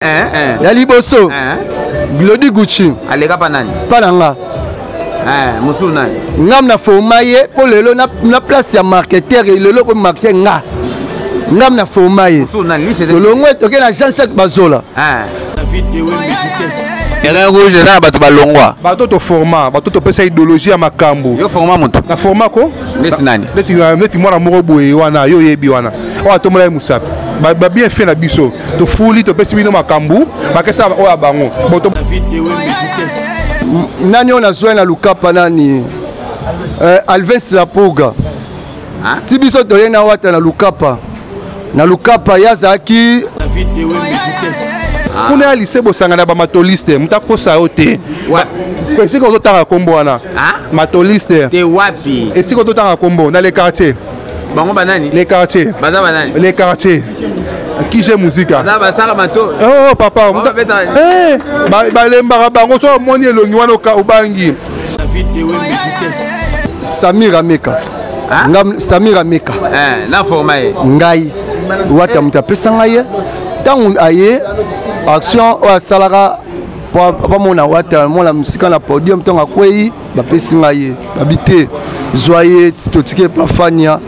Eh, eh. Ya liboso eh. Glodi Gucci aleka pa nani? Pa na nga. Mosusu nani? Ngam na forma ye mpo lelo na place ya marketeur, lelo komi marketeur nga ngam na forma ye. Tolongwe, toke na Jean Jacques Bazola. Terrain rouge eza na bato balongwa. Bato toforma, bato topesa idéologie ya makambo. Yo forma moto? Na forma ko. Neti nani? Neti mwana moko boye wana yo oyebi wana oyo atombola ye mosapi. Babien fait na biso, tofuli, topesi bino makambo bakesa oyo ya bango. Nani oyo nazwai na Lukapa? Nani? Alves Lapuga. Si biso toye na Wata na Lukapa, na Lukapa ye azalaki. Kuna ya lycée Bosangana, bamatoliste, moto akosa yo te. Esika ozotanga nkombo wana, matoliste. Te, wapi? Esika ozotanga nkombo na les quartiers. Bango banani? Les quartiers. Baza banani? Les quartiers kije muzika. Basala mato. Oh papa, balembaka bango. So omoni elongi wana, obangi. Samir Ameka. Samir Ameka. Na forma ye. Ngai Wata moto apesa ngai ye. Ntango aye, action oyo asalaka po bamona Wata mona mosika na podium, ntango akwei, bapesi ngai ye, babi te, zwa ye, totiki epa Fania.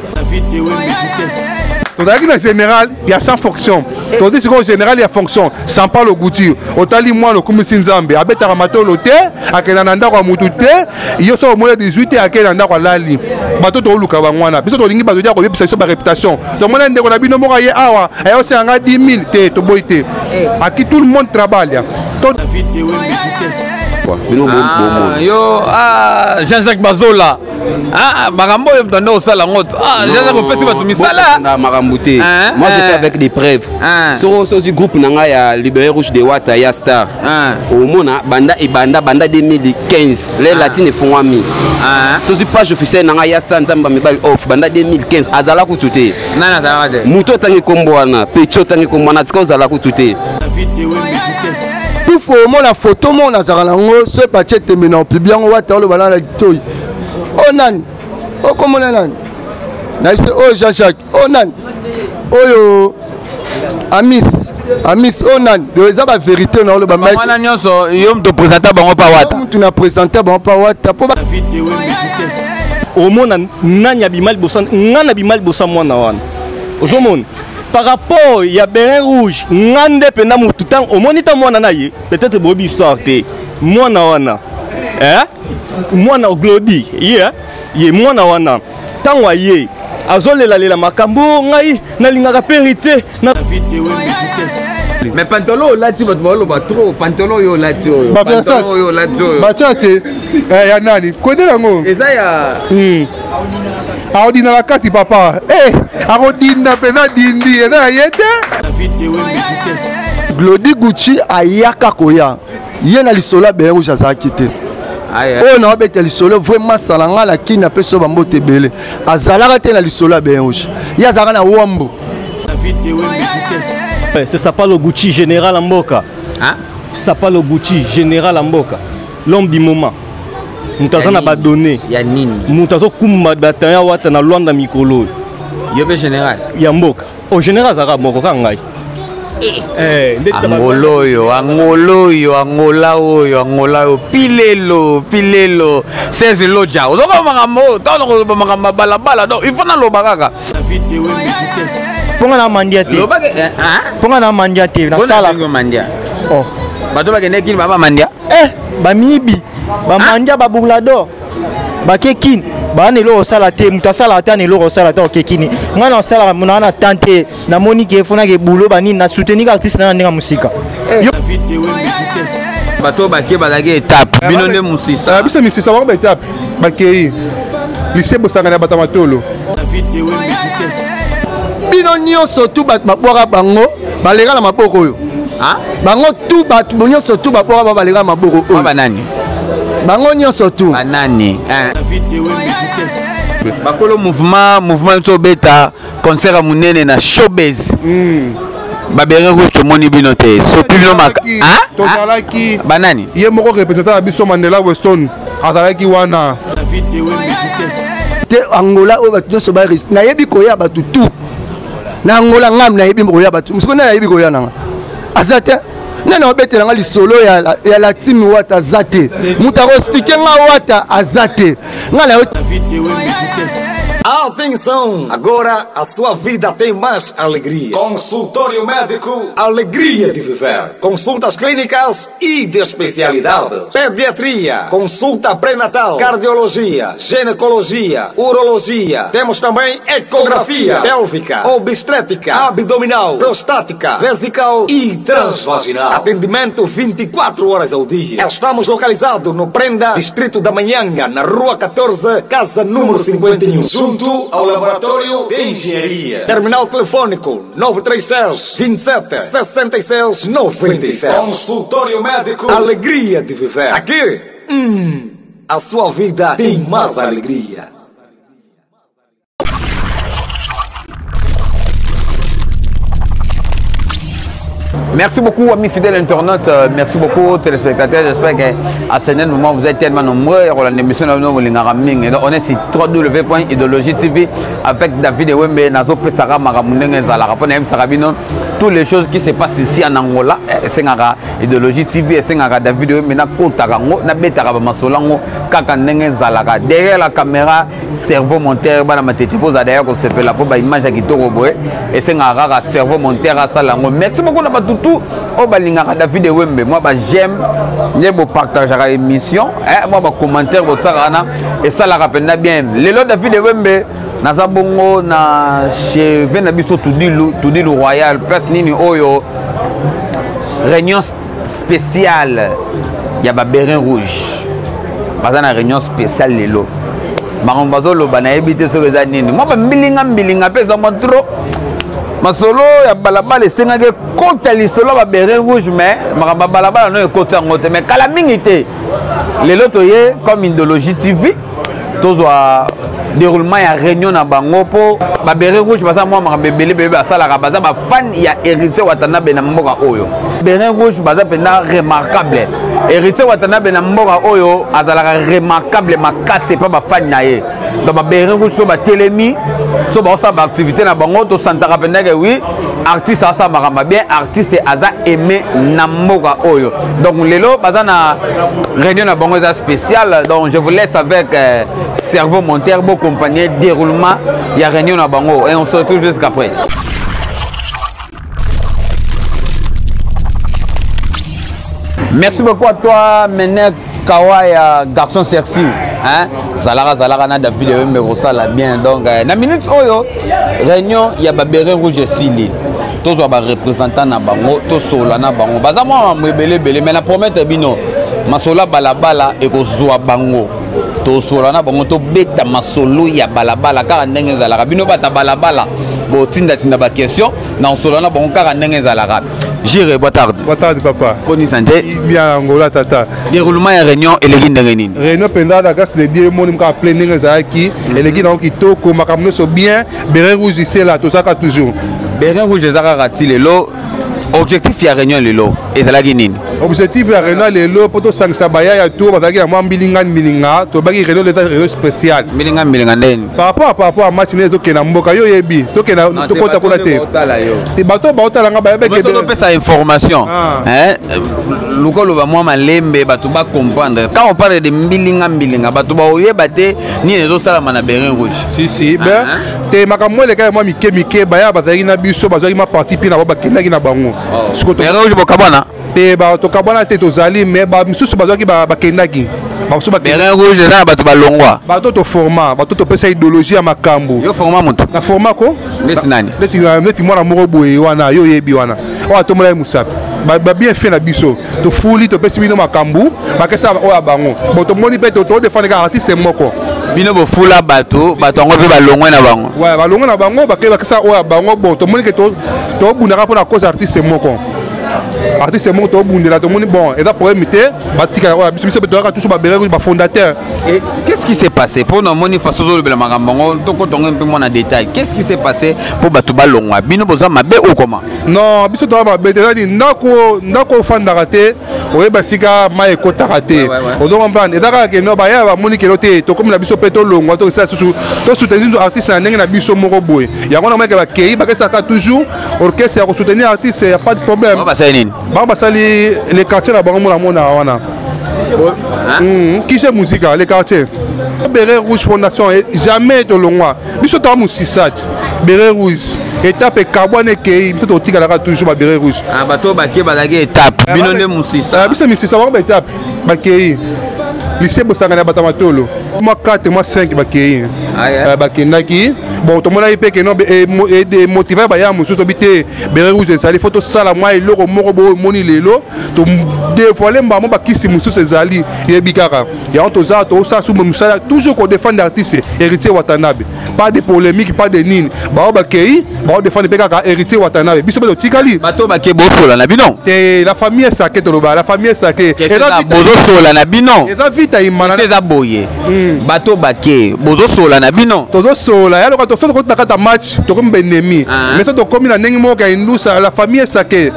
Tozalaki na général ya sans fonction, tozi sikoyo général ya fonction Sampalo Guti. Otali mwana, okumisi Nzambe, abetaka matolo te, akenda na ndako ya mutu te. Yo so omoni 18 te, akende na ndako, alali. Bato toluka bango wana. Biso tolingi bato ya koyebisa biso baréputation. Tomona ndeko na bino moko aye awa, aya osenga nga 10 000 te, toboyi te. Aki tout le monde trabalha. Bino yo, Jean-Jacques Bazola, makambo oyo moto ande osala yango, Jean-Jacques, opesi bato misala. Na makambo te. Moi, je fais avec des preuves. Soko sozi groupe na ngai ya Libéré Rouge de Wata ya Star, omona banda ebanda, banda 2015 le latine efungwami. Sozi page officielle na ngai ya Star Nzambe Mibali off, banda 2015 azala kutu te. Nani azalaka te? Moto otangi nkombo wana, peti otangi nkombo wana, tika ozala kutu te. Tufu omona foto moko nazalaka nango, so batie tembe na opublie yango. Wata oloba na litoi oyo nani, okomona nani na biso oyo Jean Jacques oyo nani, oyo Amis, Amis oyo nani. Donc eza bavérité na oloba. Wana nyonso yo moto présenta bango pa Wata? Mutu na présente bango pa Wata mpo. Omona nani abima liboso? Nga nabima liboso ya mwana wana. Ozomona, par rapport ya béret rouge, nga nde mpenza motu. Ntango omoni ta mwana na ye, peut-être boyebi histoire te, mwana wana, eh? Mwana Glodi ye, ye mwana wana, ntango aye azolelalela makambo, ngai nalingaka mpe te na. Mais pantalon olati, bato baoloba trop. Pantalon oyo olati, oyo pantalon oyo olati oyo. Batia te ya nani kodela yango? Eza ya Akodinda na kati, papa. Akodinda mpenza, dindi eza ya ye te. Glodi Gucci ayaka koya ye na lisolo ya béret rouge, azalaki te. Oyo na wabeta lisolo vraiment sala nga na kini, apesi oyo bambote ebele. Azalaka te na lisolo ya béret rouge, ye azalaka na Wambo. C'est Sapalo Gucci, général mboka. Hein? Sapalo Gucci, général mboka, l'homme du moment, moto aza na badonné. Ya nini? Moto azokumba bataillon ya Wata na Lwanda mikolo oyo. Yo mpe général? Ya mboka o, général azalaka moko kaka ngai. Angola oyo, Angola oyo, Angola oyo, Angola oyo, pilelo pilelo 16 loja. Ozoka makambo oyo, ntango nakoloba makambo ya balabala, donc il faut naloba kaka. Mponga na mandia te, mponga na mandia te, nasala. Mandia? Oh. Bato bakende kini baba mandia. Eh, bamiyibi, bamandia, baburlador bake kini, baa na eloko osala te. Moto asalaka te na eloko osala te, oke kini. Ngai na osalaka naa na tan te, namoni ke fonaka ebulo banini na soutenir artiste na ndenge ya mosika. Bato bake bazalaki étape, bino nde mosisa. Biso misisa, bango baétape. Bakei lycée Bosangani ya bato ya matolo. Bino nyonso tu bato babwaka bango, baleka na maboko oyo. Bango tu, bato nyonso tu babwaka bango, baleka na maboko oyo. Banani? Bango nyonso tu. Banani bakolo mouvement? Mouvement to obeta concert ya monene na Showbase, babéret rouge, tomoni bino te, sopi bino maka. Tozalaki. Banani? Ye moko représentant na biso Mandela Weston azalaki wana. Te, Angola oyo bato nyonso baris, nayebi koya bato tu na Angola. Ngam nayebi koya bato mosiko nde nayebi koya nanga aza te. Nani abetela nga lisolo ya, ya la team Wata aza te. Moto akoexplike nga Wata aza te. Nga na yo. Atenção! Agora a sua vida tem mais alegria. Consultório Médico Alegria de Viver. Consultas clínicas e de especialidades. Pediatria, consulta pré-natal, cardiologia, ginecologia, urologia. Temos também ecografia pélvica, obstétrica, abdominal, prostática, vesical e transvaginal. Atendimento 24 horas ao dia. Estamos localizados no Prenda, Distrito da Manhanga, na Rua 14, casa número 51, junto ao Laboratório de Engenharia. Terminal telefônico 936 27 66 97. Consultório Médico Alegria de Viver. Aqui, a sua vida tem mais alegria. Merci beaucoup, amis fidèles internautes. Merci beaucoup, téléspectateurs. J'espère qu'à ce moment, vous êtes tellement nombreux. L'émission on est sur www.idéologie avec David Ewembe, Nazo Pesara, Maramunenge, Zala, Sarabino. Toutes les choses qui se passent ici en Angola, esengaka Idéologie TV, esengaka David Ewembe, na kotaka ngo, na betaka ba masolo ngo, kaka ndenge ezalaka. Derrière la caméra, cerveau monteur, bana matete poza derrière kosepela po ba image ya kitoko boye, esengaka kaka cerveau monteur asala yango. Merci beaucoup na bato tout oyo balingaka David Ewembe, mwa ba j'aime nde bopartageaka émission, mwa ba commentaire botiaka wana esalaka mpenza bien. Lelo David Ewembe naza bongo na cheve na biso Tudilu, Tudilu Royal, place nini oyo réunion spéciale ya ba béret rouge. Baza na réunion spéciale lelo. Makambo bazoloba nayebi te soki eza nini. Mwa ba mbilinga mbilinga mpe eza mwa trop. Masolo ya balabala esengaki ekota lisolo ya ba béret rouge, mais makambo ya balabala no ekota yango te, mais kala mingi te. Lelo toye comme Idéologie TV tozwa déroulement ya réunion na bango po ba béret rouge baza mwa makambo ebele ebele basalaka, baza ba fan ya Héritier Watanabe na mboka oyo. Béret rouge baza mpenza remarquable. Héritier Watanabe na mboka oyo azalaka remarquable makasi epa ba fan na ye. Donc ba béret rouge so batelemi, so baosala ba activité na bango, tosantaka mpenza ke oui, artiste asala makambo bien, artiste aza aimé na mboka oyo. Donc lelo baza na réunion na bango eza spéciale. Donc je vous laisse avec cerveau monteur bo accompagner déroulement ya réunion na bango et on se retrouve jusqu'après. Merci beaucoup à toi, Menek Kawaya, garçon sexy. Hein? Zalaka, Zalaka, na David Ewembe, Rosala, bien. Donc, na minute oyo, réunion, il y a ba béret rouge sili. Tozo ba représentant na bango, tosola na bango. Baza mwa mwebele bele, mais na promette bino, masola balabala ekozwa bango. Tosola na bango, tobeta masolo ya balabala kaka ndenge ezalaka. Bino bata balabala, botinda tinda ba question, na osola na bango kaka ndenge ezalaka. Jire, boa tarde. Boa tarde, papa. Boni santé? Bien, Angola, tata. Déroulement ya réunion eleki ndenge nini? Réunion mpenza na grâce de Dieu, moni mka plein ndenge ezalaki. Eleki nango kitoko, makambo nyonso bien. Béret rouge ici là, tozalaka toujours. Béret rouge ezalaka kaka ti lelo. Objectif ya réunion lelo ezalaki nini? Objectif ya réunion lelo po tosangisa baya ya tour bazalaki na mwa mbilinga mbilinga, tobaki réunion lelo eza réunion spéciale. Mbilinga mbilinga ndeni? Par rapport à match nde tokende na mboka, yo oyebi, tokende Non, te tokota bato kuna nde te. baotala yo. Te bato baotala nga bayebeke Bato be- topesa information. Ah. Hein? Luka oloba mwa malembe bato ba comprendre. Quand on parle de mbilinga mbilinga, bato baoyeba te nini ezosalama na béret rouge. Si, si, ben, Ah, te makambo elekaki mwa mike mike, baya bazalaki na biso, bazwaki mwa parti mpe na bango bakendaki na bango. Oh. Sikoyo to- Béret rouge bokabwana? Te, tokabwana te, tozali, mais ba misusu bazwaki bakendaki. Ba misusu bakendaki. Béret rouge eza na bato balongwa. Bato toforma, bato topesa idéologie ya makambo. Yo forma moto? Na forma ko? Neti nani? Neti mwana moko boye wana, yo oyebi wana. Oyo atombola ye mosapi. Ba bien fait na biso. Tofuli, topesi bino makambo, bakesa oyo ya bango. Bon, tomoni mpe to défendre kaka artiste moko. Bino bofula bato, bato yango mpe balongwe na bango. Ouais, balongwe na bango, bakesa oyo ya bango. Bon, tomoni ke tobundaka mpona cause artiste moko. Artiste moko tobundela, tomoni bon, eza problème te, batikala oyo ya biso, biso mpe toyaka toujours ba béret rouge, ba fondateur. Et qu'est-ce qui s'est passé? Pour nous, moni façon zolo bela makambo yango, tokota yango mpe mwana détail. Qu'est-ce qui s'est passé pour bato balongwa? Bino boza mabe ou comment? Non, biso toza mabe te, ezali ndako ofandaka te, oyeba sika mai ekotaka te. Ozo comprendre? Eza kaka ke no, baya bamoni kelo te, tokomi na biso mpe tolongwa, tokosala susu, tosoutenir artiste na ndenge na biso moko boye. Yango na moyeke bakei, bakesaka toujours orchestre ya kosoutenir artiste, ya pas de problème. Oyo basali nini? Bango basali le quartier na bango mona mona wana. Kishe musika le quartier. Béret rouge fondation jamais tolongwa. Biso toa musisa ti. Béret rouge. Étape ekabwana ekei biso totikalaka toujours ba béret rouge. Ah bato bake bazalaki étape. Bino nde musisa. Ah, biso misisa bango ba étape bakei. Lycée bosangani ya bato ya matolo. Mwa 4 mwa 5 bakei. Ah, bakendaki bon tomonaki mpe keno motive baya mosusu tobi te beret rouge ezali fo tosala mwa eloko moko boyo omoni lelo todevoile mbamo bakisi mosusu ezali yebi kaka yango toza tosala su mosala toujours kodefendre artiste héritier watanabe pas de polémique pas de nini bao bakei bao defendre mpe kaka héritier watanabe biso mpe totikali bato bake bosola na bino te la famille esake toloba la famille esake bozosola na bino eza vita imana eza boye bato bake bozosola na bino tozosola ya loka toso tokoti na kati ya match tokomi baennemi mais so tokomi na ndenge moko ya indusa la famille esake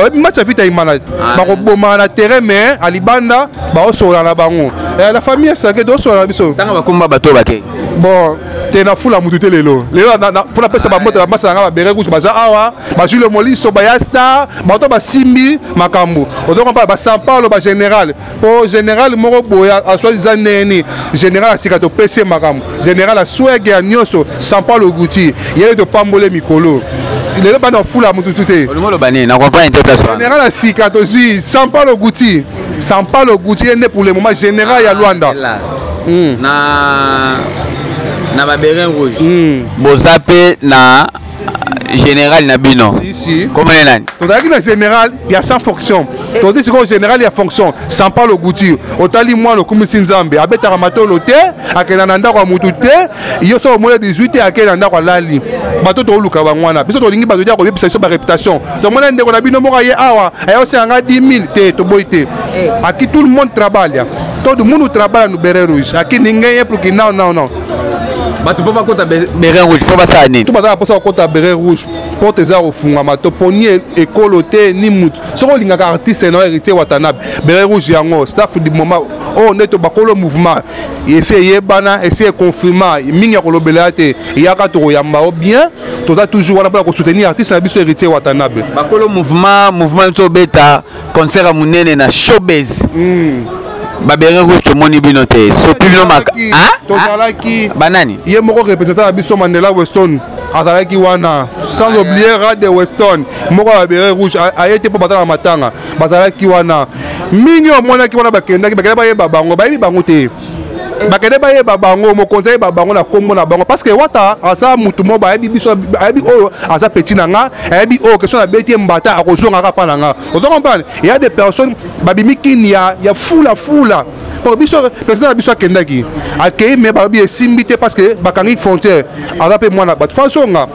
oyebi match ya vita imana bakobomana na terrain mais alibanda baosola na bango la famille esake tozosola na biso ntango bakomba bato bake bon te na fula mutu te lelo lelo mpo napesa bambote bamasa na nga babere kutu baza awa bajule moliso baya star bato basimbi makambo ozokompa basampalo bagénéral po général moko boye asoi-disant neni général asika topesi ye makambo général aswege ya nyonso sampalo guti yele topambole mikolo lelo bana fula mutu te général asika tozwi sampalo guti sampalo guti ye nde pour le moment général ya Luanda na na baberet rouge boza mpe na général na bino komone nani tozalaki na général ya sans fonction tozali sikoyo général ya fonction sampalo guti otali mwana okumisi nzambe abetaka matolo te akenda na ndako ya mutu te yo soki omoni 18 te akei na ndako alali bato toluka bango wana biso tolingi bato ya koyebisa biso baréputation tomona ndeko na bino moko aye awa aya osenga nga 10 000 te toboyi te aki tout le monde trabalha todo mundo trabalha no béret rouge aqui ninguém é porque não não não bato mpo bakota béret rouge fo basala nini to baza na mposa bakota béret rouge porte eza kofungwama toponi ekolo te ni mutu soki olingaka artiste na héritier watanabe béret rouge yango staff du moment oyo nde to bakolo mouvement esi eyebana esi econfirma mingi ya kolobela ya te eyaka tokoyamba o bien toza toujours wana mpona kosoutenir artiste na biso héritier watanabe bakolo mouvement mouvement tobeta concert ya monene na showbase baberet rouge tomoni bino te sopi bino maka tozalaki banani ye moko représentant na biso Mandela Weston azalaki wana sans oublier Rade Weston moko ya béret rouge aye te mpo baza na matanga bazalaki wana mingi omonaki wana bakendaki bakende bayeba bango bayebi bango te bakende bayeba bango mokonzi ayeba bango na nkombo na bango parce que wata aza mutu moko bayebi biso ayebi oyo aza petit na nga ayebi oyo question nabeti ye mbata akozongaka mpa na nga ozo comprendre ya des personnes babimi kini ya, ya fula fula po biso président na biso akendaki akei me balobi esimbi te parce que bakangi frontière aza mpe mwana bato fasonga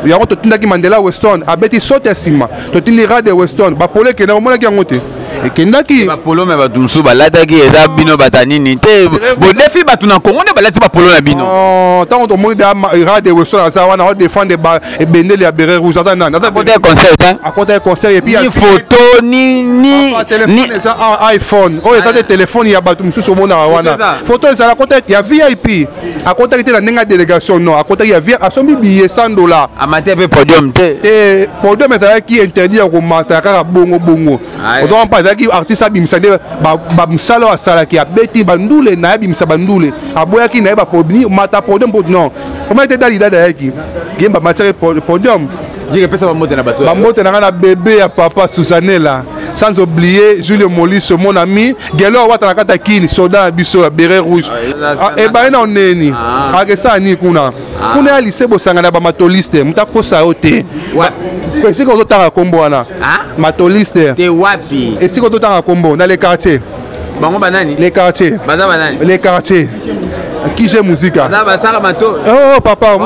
yango totindaki Mandela Weston abeti sote ya nsima totindi Rade Weston bapolo ekenda omonaki yango te ekendaki bapolo me bato mosusu balataki eza bino bata nini te bodefi bato na kongo nde balati bapolo na bino ntango tomoni da Rade Weston aza wana odefendre ebendele ya béret rouge aza nani akotaki concert te akotaki concert et puis ni photo ni ni téléphone eza iPhone oyo eza te téléphone ya bato mosusu omonaka wana photo ezala akotaki ya VIP akotaki te na ndenge ya délégation non akotaki ya VIP asombi billet 100 $. Amate mpe podium te te podium ezalaki interdit ya komata kaka bongo bongo ozoka mpa ezalaki artiste abimisa nde bamosala oyo asalaki abeti bandule na ye abimisa bandule aboyaki na ye bapodi mata podium mpo non omaki te dali dada ayaki yemba matière podium pesa bambote na bato bambote na ngai na bébé ya papa Susanela sans oublier Julio Moliso mon ami Gelo awata na kati ya kini soda na biso ya béret rouge ebaye na oneni akesala nini kuna kuna ya lycée bosangana bamatoliste moto akosa yo te esika ozotanga nkombo wana matoliste te wapi esika ozotanga nkombo na les quartiers bango banani les quartiers baza banani les quartiers kije muzika basala mato oh papa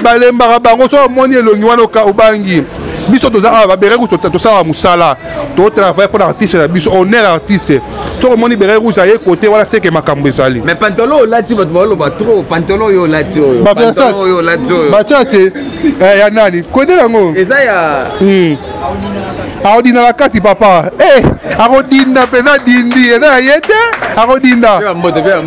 balembaka bango so omoni elongi wana obangi biso toza awa baberet rouge tosalaka mosala totravaille mpona artiste na biso honneur artiste to omoni béret rouge aye kote wana seke makambo ezali mais pantalon olati bato baloba trop pantalon oyo olati oyo pantalon oyo olati oyo batia te ya nani kode yango eza ya Akodinda na kati papa. Eh, akodinda mpenza dindi eza ya ye te, akodinda.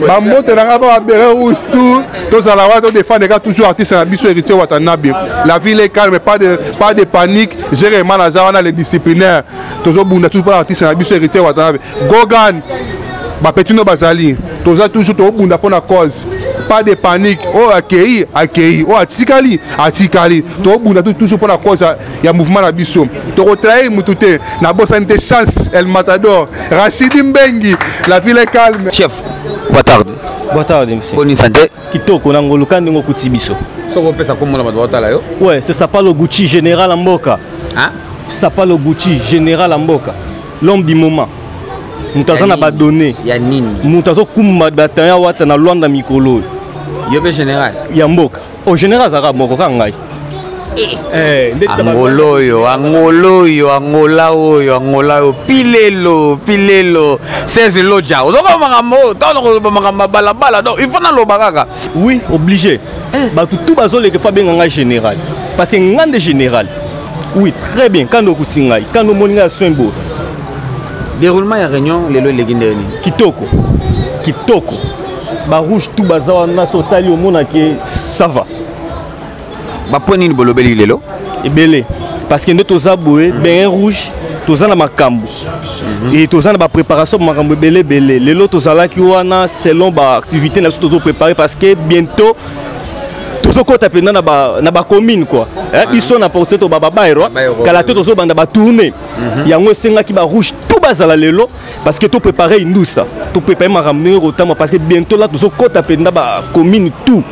Bambote na ngai ba beret rouge tout tozala wana todefendre kaka toujours artiste na biso Héritier Watanabe. La ville est calme, pas de panique. Jéréma naza wana le disciplinaire. Tozobunda toujours mpo artiste na biso Héritier Watanabe. Gogan bapetino bazali, toza toujours tobunda mpo na cause. Pas de panique. Oyo akei akei, oyo atikali atikali, tobunda toujours mpo na cause ya mouvement na biso. Tokotrahir mutu te. Nabosani te Chance El Matador, Rachidi Mbengi. La ville est calme. Chef, boa tarde. Boa tarde, monsieur. Boni santé? Kitoko na ngolu, ka ndenge okuti biso. Soki opesa kombo na bato baotala yo. Ouais, c'est Sapalo Gucci, général ya mboka. Hein? Sapalo Gucci, général ya mboka, l'homme du moment, moto aza na badonné. Ya nini? Moto azokumba bataillon ya Wata na Lwanda mikolo oyo. Yo mpe général? Ya mboka. O général azalaka moko, kaka ngai. Eh, Angola oyo, Angola oyo, Angola oyo, Angola oyo, pilelo pilelo 16 loja, ozokoba makambo oyo ntango nakoloba makambo ya balabala. Donc il faut naloba kaka. Oui, obligé. Bato tu bazoleka, faut abenga ngai général parce que ngai nde général. Oui, très bien. Kando okuti ngai, kando omoni ngai ya soin boye. Déroulement ya réunion lelo eleki ndenge nini? Kitoko, kitoko. Barouge tout baza wana. So otali, omonake ça va. Bapoint nini bolobeli lelo? Ebele, parce que nde toza boye, béret rouge toza na makambo e toza na bapréparation, makambo ebele ebele. Lelo tozalaki wana selon baactivité na biso tozopréparé, parce que bientôt tozokɔta mpenza na bacommune quoi. Biso na porte to bababairo kala te, tozobanda batourne. Yango esengaki barouge tout bazala lelo, parce que topréparé indusa, topréparé makambo ndenge kotamba, parce que bientôt là tozokɔta mpenza bacommune tout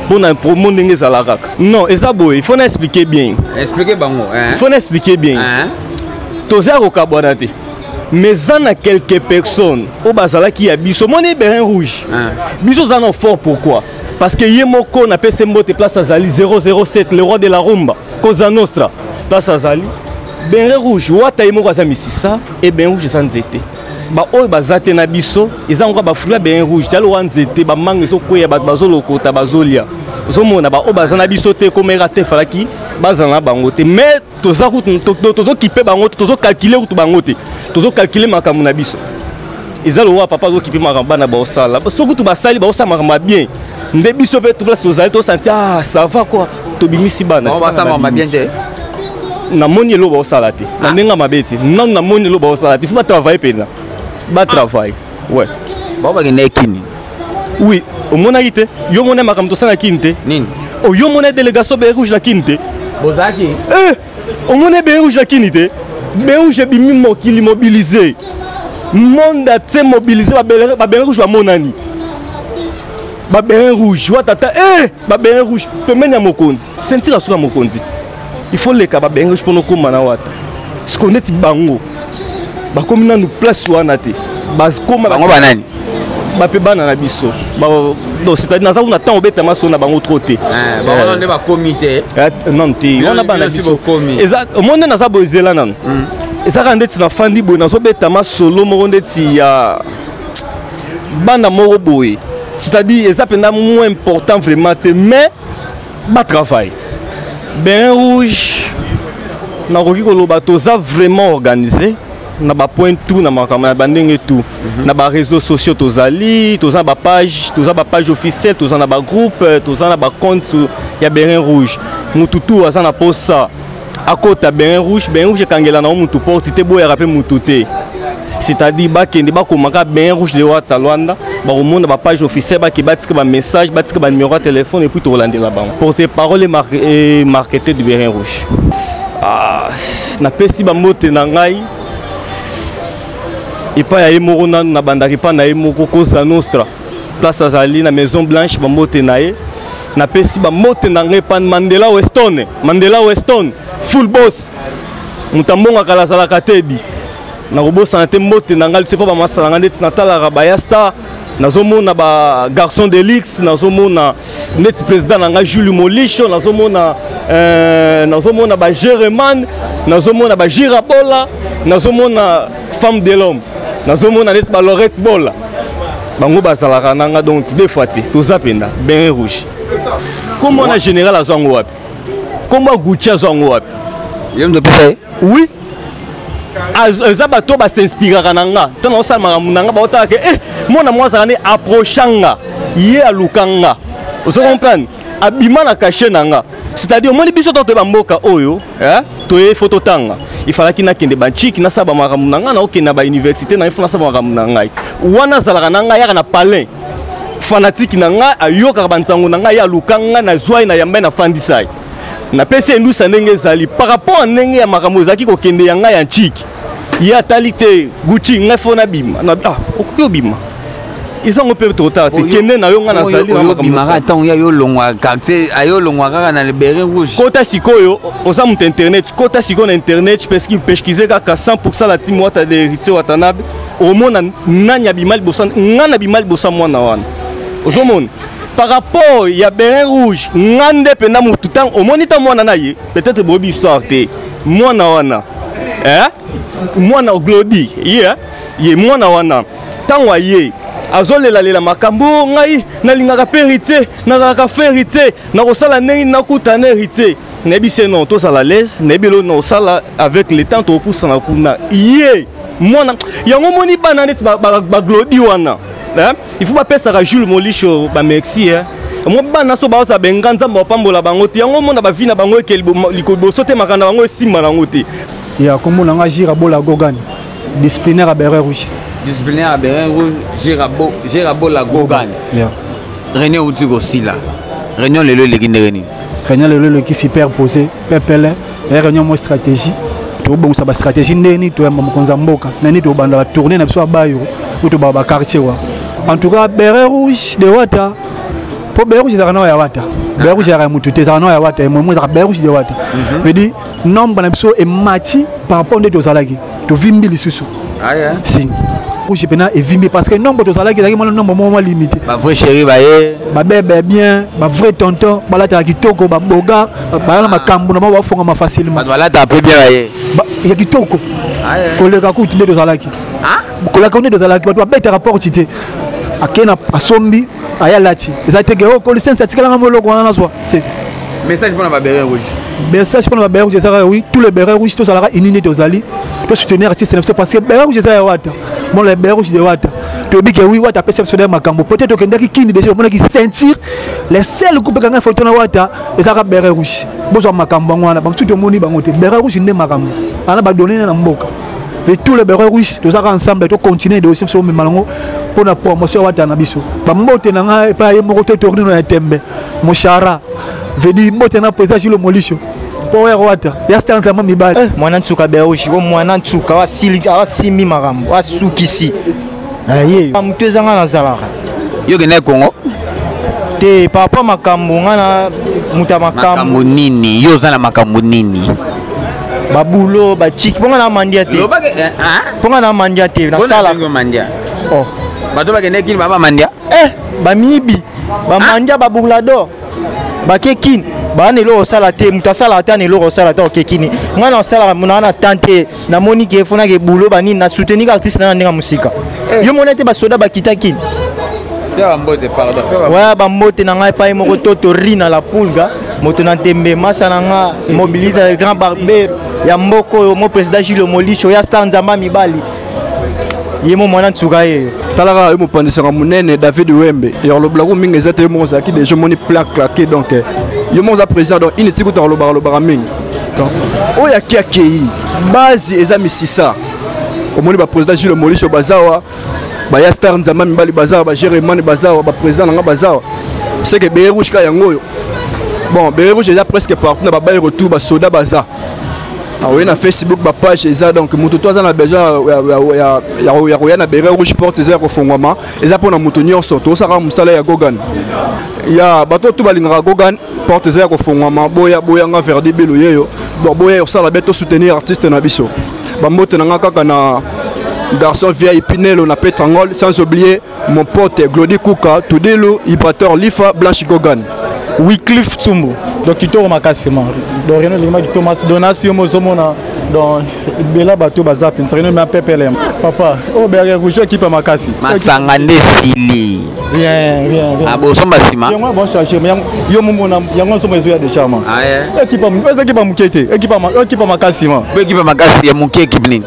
mpona promo ndenge ezala kaka. Non, eza boye, il faut na expliquer bien. Expliquer bango. Il faut na expliquer bien. Toza kokabwana te, mais eza na quelques personnes oyo bazalaki ya biso. Omoni béret rouge, biso oza na fort. Pourquoi? Parce que ye moko napesi mbote place azali, 007, le roi de la rumba, Cosa Nostra, place azali. Béret rouge, Wata ye moko aza misisa e béret rouge eza nzete. Baoyo baza te na biso, eza ngo bafruit ya béret rouge tialo wa nzete, bamanga ezokweya, bato bazolokota, bazolia. Ozomona baoyo baza na biso te, komera te, efalaki bazala na bango te, mais toza kutu tozokipe bango te, tozocalcule kutu bango te, tozocalcule makambo na biso. Eza lokola papa azokipe makambo bana baosala. Soki kutu basali, baosala makambo ya bien nde biso mpe place tozali tosanti: ah, ça va quoi, tobimisi bana. Basala makambo bien te? Namoni eloko baosala te na ndenge ya mabe te. Nanu namoni eloko baosala te. Faut batravaille mpenza, batravaille, ouais. Bao bakende ekini? Oui, omonaki te? Yo omoni makambo tosala kini te? Nini? Yo omoni délégation béret rouge na kini te? Bozalaki? Eh, omoni béret rouge na kini te? Béret rouge ebimi mokili mobilisé, monde entier mobilisé. Babéret rouge bamonani, babéret rouge watata e babéret rouge pembeni ya mokonzi, ceinture asuka mokonzi. Il faut leka babéret rouge mpona okóma na Wata. Siko neti bango bakomi nanu place wana te, bakoma. Bango banani? Bape bana na biso. Donc c'est-à-dire naza kuna ntango obetama so na bango trop te. Bango nde bakomi te? Non te, wana bana biso. Eza omoni nde naza boye, ezela nanu, eza kaka ndeti nafandi boye, nazobetama solo moko ndeti ya bana moko boye. C'est-à-dire eza mpenza moins important vraiment te, mais batravaille. Béret rouge, nakoki koloba toza vraiment organisé na bapoint tout, na makambo na bandenge tout. Na baréseaux sociaux tozali, toza na bapage, toza bapage officielle, toza na bagroupe, toza na bacompte ya béret rouge. Mutu tu aza na posa akota béret rouge, béret rouge ekangela nango mutu porte te, boyaka mpe mutu te. C'est-à-dire bakende bakomaka béret rouge de Wata Lwanda, bakomona bapage officielle, bake batika bamessage, batika banuméro ya téléphone et puis tokolandela bango. Porte parole et marketeur du béret rouge. Ah, napesi bambote na ngai epai ya ye moko nanu, nabandaka epai na ye moko Cosa Nostra, place azali na Maison Blanche, bambote na ye. Napesi bambote na ngai epai Mandela Weston, Mandela Weston full boss, moto ambongo kala azalaka te di. Nakobosana te mbote na ngai lise mpo bamasala ngai ndeti natalaka baya star, nazomona ba garçon de luxe, nazomona neti président na ngai Jules Molisho, nazomona nazomona ba Jereman, nazomona ba Gira Bola, nazomona femme de l'homme, nazomona neti ba Lorette Bola, bango bazalaka na nga. Donc deux fois te, toza mpenza béret rouge. Kombo wana général azwa yango wapi? Kombo ya Gucci azwa yango wapi? Ye moto opesa ye? Oui. Eza bato basinspiraka na nga ntango naosala makambo na nga, baotalaka ke eh, mwana mwa azalaka nde approcha nga, ye aluka nga, ozo comprendre, abima na cachet na nga. C'est-à-dire, omoni biso to toyeba mboka oyo, eh, toye fo totanga, ifalaki nakende bantiki, nasala bamakambo na ngai, naokende na bauniversité na ye, fo nasala bamakambo na ngai. Wana azalaka na ngai, yaka na palin fanatike na ngai, ayokaka bansango na ngai, ye aluka ngai, nazwa ye, nayamba ye, nafandisa ye, napesi ye ndusa ndenge ezali par rapport ya ndenge ya makambo ezalaki kokende ya ngai ya ntiki. Ye atali te Gucci, ngai fo nabima. Ah, okoki obima, ezango mpe totala te, kende na yo, ngai nazali na makambo. Obimaka ntango ya yo longwa quartier, ayo longwa kaka na libéré rouge. Kota sikoyo, oza moto internet, kota sikoyo na internet, pesquise kaka 100% la team Wata de Héritier Watanabe, omona nani abima liboso. Ngai nabima liboso ya mwana wana, ozomona par rapport ya béret rouge, nga nde mpenza motu ntango omoni ntango mwana na ye, peut-être boyebi histoire te, mwana wana, eh? Mwana Glodi ye, ye mwana wana, ntango aye azolelalela makambo, ngai nalingaka mpe Héritier, nazalaka fe Héritier, nakosala ndenge nakutana Héritier. Nayebi se non, tozala l'aise, nayebi eloko nakosala avec le temps, tokopusana kuna. Ye mwana yango, omoni bana neti baglodi wana, il faut bapesaka Jules Molisho bamerci. Mo bana so baoza benga Nzambe bapambola bango te, yango omona bavi na bango ekeli liboso te, makambo na bango esimba nango te. Ya kombo na nga Jira Bola Gogan, disciplinaire à béret rouge. Disciplinaire à béret rouge, Jira Bola Gogan. Yeah. Réunion outi kosila, réunion lelo eleki ndenge nini? Réunion lelo eleki super posé, pepele ya réunion mo stratégie, tobongisa bastratégie ndenge nini toyamba mokonzi ya mboka, na nini tobanda batourne na biso ya bayo oyo tobaka baquartier wa. En tout cas, béret rouge de Wata, mpo béret rouge ezalaka nao ya Wata, béret rouge ezalaka ya motu te, ezalaka nao ya Wata, emomo ezalaka béret rouge de Wata. Veut dire nombre na biso emati par rapport nde tozalaki, tovimbi lisusu si rouge mpena evimbi, parce que nombre tozalaki ezalaki mwana nombre moko mwa limité. Bavrai chéri baye. Babebe bien, bavrai tonton balataka kitoko, baboga baya na makambo na bango, bafongama facilement. Bato balataka mpe bien baye. Ya kitoko koleka kutu nde tozalaki, koleka nde tozalaki. Bato babetaka porte te, ake na asombi, aya lati, eza teke o kolisense atikalanga moloko wana nazwa te. Message mpona baberet rouge. Message mpona baberet rouge ezalaka, oui, tous les bérets rouges, tozalaka uni nde tozali, tosoutenir artiste na biso, parce que béret rouge eza ya Wata. Bon, les bérets rouge de Wata, toyebi ke oui, Wata apesi biso nde makambo. Peut-être tokendaki Kini déjà, omonaki ceinture, les seuls coupe ekanga photo na Wata ezalaka béret rouge. Bozwa makambo yango wana, bamosusu tomoni bango te. Béret rouge nde makambo ana badonne na mboka. Et tous les bérets rouges, tozalaka ensemble, tocontinue dossier biso omema yango mpona promotion ya Wata na biso. Bambote na ngai epai ye moko te, torino ya tembe moshara, vedi mbote na président Gilo Molisho mpo oyo Wata ya star nzamba mibali. Mwana nsuka berouge o, mwana nsuka asimbi makambo, asukisi ye motu ezanga nazalaka. Yo kende Congo. Te, par rapport makambo nga na moto ya makambo. Makambo nini? Yo oza na makambo nini? Babulo bachiki mpo nga na mandia te, mpo nga na mandia te, nasala. Mandia? Oh. Bato bakende Kini baba mandia. Eh, bamiyibi, bamandia, baburlador bake Kini, baa na eloko osala te, moto asalaka te na eloko osala te, oke Kini. Ngai na osalaka naa na tan te, namoni ke fo nake bulo banini, na soutenir artiste na na ndenge ya mosika. Yo mona te basoda bakita Kini. Waya bambote na ngai epai moko to torina la pulga, moto na ntembe, masa na nga mobilise le grand barber ya mboka oyo, mo président Gilles Molisho ya star nzamba mibali, ye mo mwana nsuka ye. Talaka yo mopanzisaka monene David Wembe, ya kolobelako mingi eza te. Yo moko ozalaki déjà, omoni plan claqué, donc yo moko oza président, donc initi kuta kolobaka lobaka mingi. Donc oyo aki akei base eza misisa, omoni baprésident Gilles Molisho bazawa, baya star nzamba mibali bazawa, bajeremane bazawa, baprésident nanga bazawa, seke beye rouge ka yango oyo. Bon, beye rouge eza presque partout na babaye retour, basoda baza aoye na Facebook, bapage eza. Donc moto to aza na besoin ya koya na beret rouge, porte eza ya kofongwama, eza mpona moto nyonso. Tosalaka mosala ya Gogan, ya bato to balingaka Gogan, porte eza ya kofongwama. Boya, boyanga Verdi Belo yeyo. Bon, boya kosala be, tosoutenir artiste na biso. Bambote na nga kaka na garçon VIP Nelo na Petrangol, sans oublier mon pote Glody Kuka Tudilu Ipator Lifa Blanche Gogan. Wycliffe Tsumbu. Donc kitoko makasi ma. Donc reno lima kitoko makasi donation mo ozomona. Donc ebela bato baza mpenza reno ma pepele papa oyo bere rouge ekipe makasi. Masanga nde esili. Rien, rien, rien. Bosomba nsima. Yango bon charge mais yo momona yango nsomba ezoya déjà ma. Ekipe eza ekipe moke te, ekipe ekipe makasi ma. Ekipe makasi ya moke ekipe nini?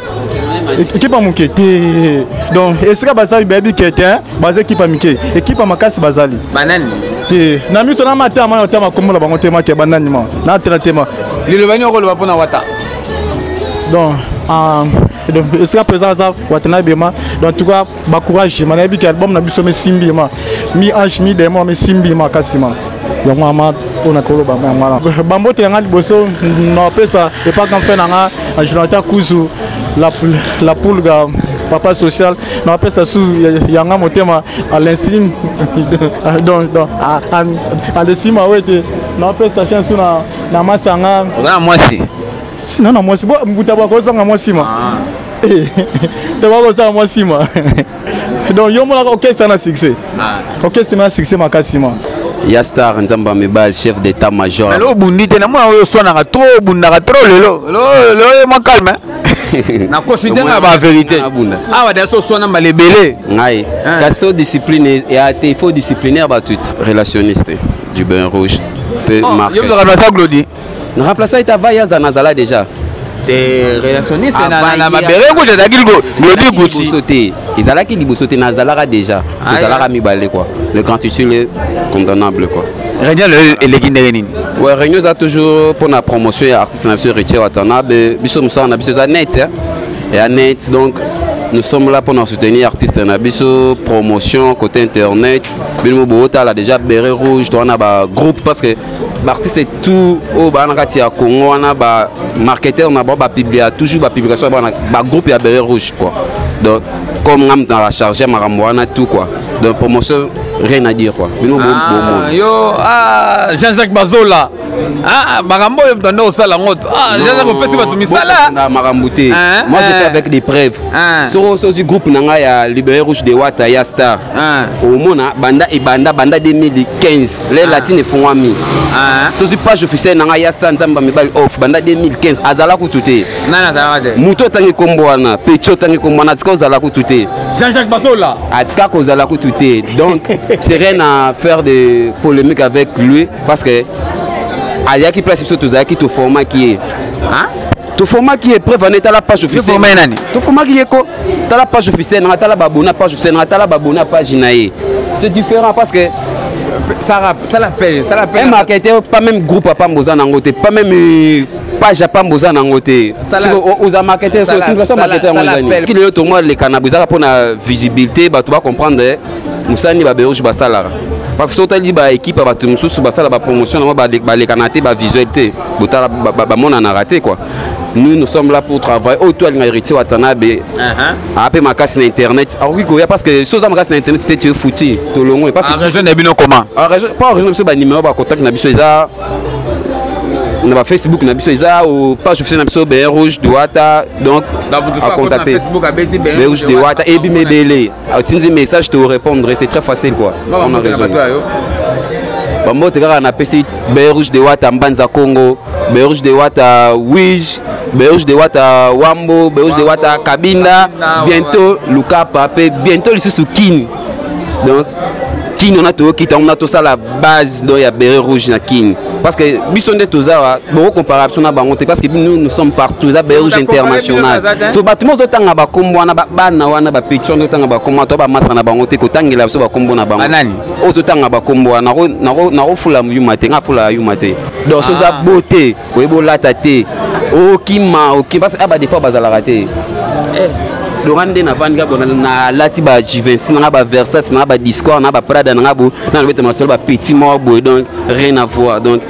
Ekipe ya moke te. Donc esika bazali bayebi ke te baza ekipe ya mike, ekipe ya makasi bazali. Banani? Te na miso na matama na otama kombo na bango te make banani ma na tena te ma. Liloba nini okoloba mpona Wata? Donc donc esika présent aza Watanabe ma. Donc en tout cas ba courage ma nayebi ke album na biso mesimbi ma mi ange mi démon mesimbi makasi ma yango ama oyo nakoloba yango wana bambote na nga liboso napesa epaka mfe na nga Jonathan Kuzu la, la pulga papa social napesa su yanga motema alensim donc donc alesima oyo ete napesa chance su na, na masanga. Oza na mwasi? Sina na mwasi mbuta bakozanga mwasi ma te bakozanga mwasi ma. Donc yo monaka okesa na succès, okesa na succès makasi ma. Ya star Nzamba mibal, chef d'état major. Lelo obundi te, namona oyo oswanaka trop, obundaka trop lelo. Lelo ye mwa calme. Nakosi te na ba vérité. Awa da so oswana mbala ebele. Ngai kasi so discipline ya te, il faut discipliner bato. Relationniste du bain rouge peut marquer. Yo remplacer Glody. Na remplacer ita va yaza nazala déjà. Te relationniste na mabere ko ezalaki Glody Gucci. Liboso te. Ezalaki liboso te, nazalaka déjà. Tozalaka mibale quoi. Le grand tissu le condamnable quoi. Réunion eleki ndenge nini? Ouais, réunion eza toujours pour la promotion ya artiste na biso Héritier Watanabe. Biso mosala na biso eza net, hein. Ya net, donc nous sommes là pour nous soutenir artiste na biso promotion côté internet. Bino botala déjà béret rouge to na ba groupe parce que l'artiste tout oyo baa na kati ya Congo wana ba marketeur na bango bapublia toujours ba publication ba ba groupe ya béret rouge quoi. Donc comme ngam na la chargé makambo wana tout quoi. Donc promotion rien à dire quoi. Bino bo bo yo ah Jean-Jacques Bazola. Ah makambo oyo mtando osala ngo. Ah Jean-Jacques opesi bato misala. Na makambo te. Moi je fais avec des preuves. Soko sozi groupe na nga ya Libéré Rouge de Wata ya star. Omona banda ebanda banda 2015 le latine efungwami. Sozi page officielle na nga ya star Nzamba mibali off banda 2015 azala kutu te. Nani azalaka te? Moto otangi kombo wana, petit otangi kombo wana, atika ozala kutu te. Jean-Jacques Bazola. Atika kozala kutu te. Donc c'est rien à faire de polémique avec lui parce que ayaki place biso tozalaki toformaki ye. Hein? Toformaki ye preuve ane tala page officielle. Nani? Toformaki ye ko tala page officielle na tala babona page officielle na tala babona page na ye. C'est différent parce que ça ça l'appelle, ça l'appelle. Un marketeur pas même groupe à Pamboza nango te, pas même page à Pamboza nango te. Oza marketeur, c'est une façon marketeur ngo ezani. Ki lelo tournois le cannabis ezaka pona visibilité bato ba comprendre mosani ba berouge basalaka. Parce que sotali ba équipe bato mosusu basala ba promotion nango balekana te ba visuel te. Botala bamonana raté quoi. Nous, nous sommes là pour travailler. Oh, toi, héritier Watanabe. Après ma casse internet. Ah oui, parce que si ma casse internet, tu es foutu. Tout le monde. Parce que région Nabino comment? Ah, région, pas région, parce que numéro, bah, contact Nabiso, ça. Na Facebook Nabiso, ça, ou page officielle Nabiso, Béret Rouge de Wata. Donc, à contacter. Facebook, Béret Rouge de Wata, et puis Mebele. Tu dis message, te répondre, c'est très facile quoi. On a raison. Bambote kaka na pesi Béret Rouge de Wata Mbanza Congo, Béret Rouge de Wata Wige, Béret Rouge de Wata Wambo, Béret Rouge de Wata Kabinda, bientôt Lukapa pe bientôt lisusu Kin. Donc Kin on a tout kita on a tout ça la base donc ya Béret Rouge na Kin. Parce que biso nde toza boko comparer biso na bango te parce que nous nous sommes partout za Béret Rouge international. So bato mozo tanga ba kombo wana ba bana wana ba petit wana tanga ba kombo to ba masa na bango te kotangela biso ba kombo na bango. Banani? Ozo tanga ba kombo wana na na fula yuma te nga fula yuma te. Donc so za beauté oyebo lata te. Okima okima parce que aba des fois bazalaka te. Donc nde na vandi kaka na lati ba Givenchy na ba Versace na ba Discord na ba Prada na bo na beta masolo ba petit mort boy donc rien à voir. Donc